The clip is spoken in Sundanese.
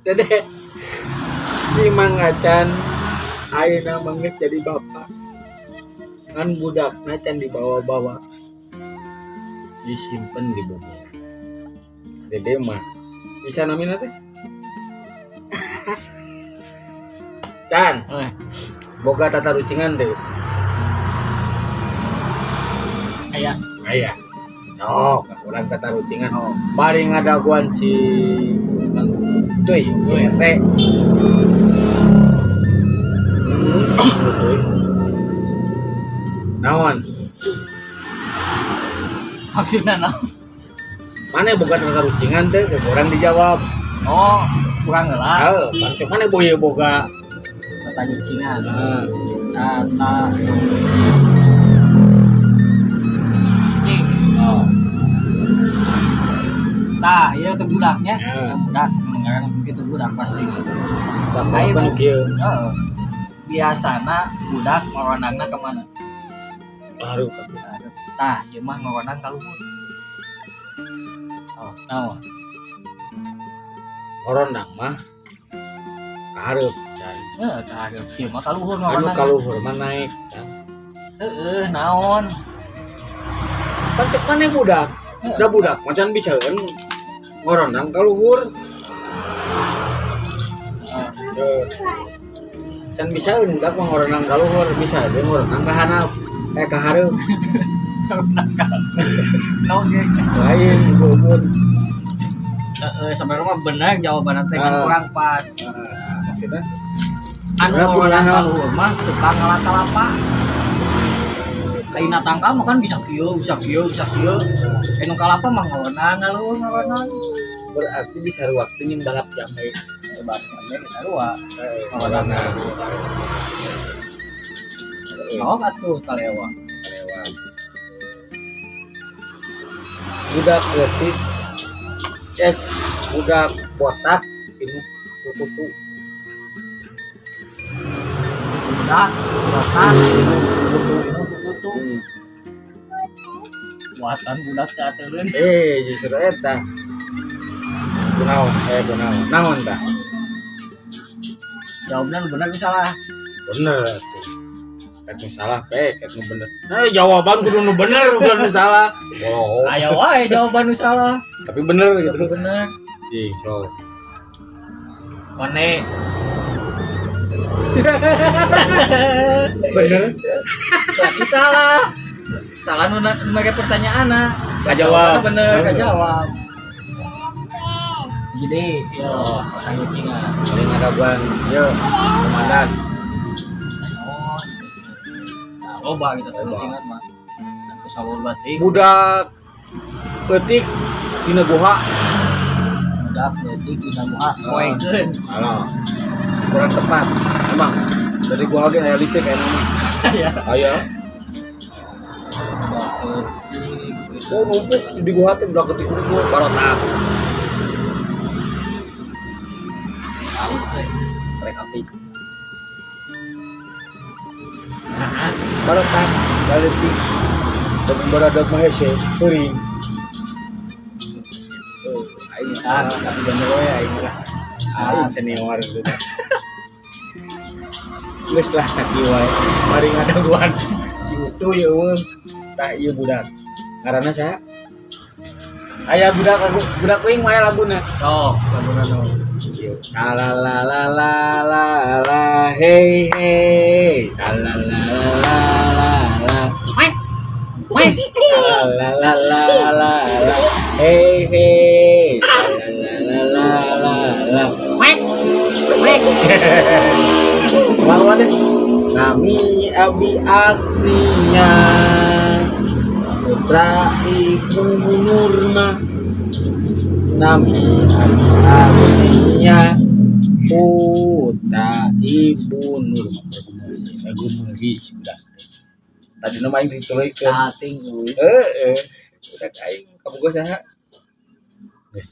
Dede, si Mang Acan ayeuna mah geus jadi bapak. Ngan budakna can dibawa-bawa. Disimpen di Bogor. Dede mah bisa namina teh. Can, boga tata rucingan teh. Aya. Aya. Sok, urang tata rucingan. Oh, bari ngadaguan si Tuy, si RT. Tuy. Naon? Maksudna naon? Mana boga tata rucingan teh ke urang dijawab. Oh, kurang heula. Heuh, pancok mana boye boga. Tata rucingan. Heeh. Tata cing. Oh. Tah, ieu teh budaknya. Ya. Teh budak, ngaran kitu budak pasti. Bakal kan kieu. Heeh. Biasana budak ngorondangna ka mana? Baru. Tah, ieu mah ngorondang ka luhur. Oh, naon? Ngorondang mah ka hareup, Can. Heeh, ka hareup. Ieu mah ka luhur Anu ngorondang. ka luhur mah naik, Can. Heeh, naon? Pancek mana budak? Da budak macan bisa kan ngorondang ka luhur. Heeh. Can bisa budak mah ngorondang ka luhur, bisa ge ngorondang ka handap. Ka hareup. Naon ge? Lain ibu-ibu. Heeh, sebenarnya mah bener jawabanna teh kan Ah. kurang pas. Nah, maksudnya Anu Bener, ngorondang bener. ka luhur mah tukang ngala kalapa. Lain tangkal mah kan bisa kieu, bisa kieu, bisa kieu. Anu kalapa mah ngorondang ka luhur ngorondang. Berarti di sarua teh jeung balap jambe. Hebat jambe ge sarua. Ngorondang. Sok atuh kalewa. Kalewa. Budak leutik es budak botak pinuh kutu. Budak botak pinuh kutu. Buatan budak teh atureun. Justru eta. Kunaon? Kunaon? Naon tah? Jawabannya bener bisa salah. Bener atuh. Rek nu salah pek, rek nu bener. Nah, jawaban kudu nu bener bukan nu salah. Oh. Aya wae jawaban nu salah. Tapi bener gitu. Tapi bener. Cing, so. Mane. Bener. Berarti salah. Salah nu mere pertanyaanna. Kajawab. Bener, kajawab. Jadi, yo, tata rucingan. Paling ngadaguan, yo, komandan. Oh, nah, loba gitu tata Loba. Rucingan mah. Aku sawur batik. Budak leutik dina goha. Budak leutik dina goha. Poekeun. Alah. Kurang tepat. Emang dari goha ge aya listrik aya mah. Ya. Aya. Budak leutik. Oh, numpuk di goha teh budak leutik numpuk barotak. Tahu teh. Rek api. Nah, Barotak leutik. Dan baradak mah hese teuring. Oh, aing salah, tapi bener we aing lah. Aing senior gitu. Geus lah sakieu wae. Mari ngadaguan si Utuh ya eueuh. Tah ieu budak. Ngaranna saha? Aya budak lagu, budak kuing mah aya laguna. Oh, laguna naon? Ieu. Salalalalalala hey hey. Salalalalalala. Weh. Weh. Salalalalalala hey hey. Salalalalalala. Weh. Weh. Lawan deh. Nami Abi Agnia Putra Ibu Nurma. Nami Abi Agnia Putra Ibu Nurma. Lagu musik udah. Tadi nama aing ditulikeun. Sating euy. Heeh. Udah aing kabogoh saha? Geus.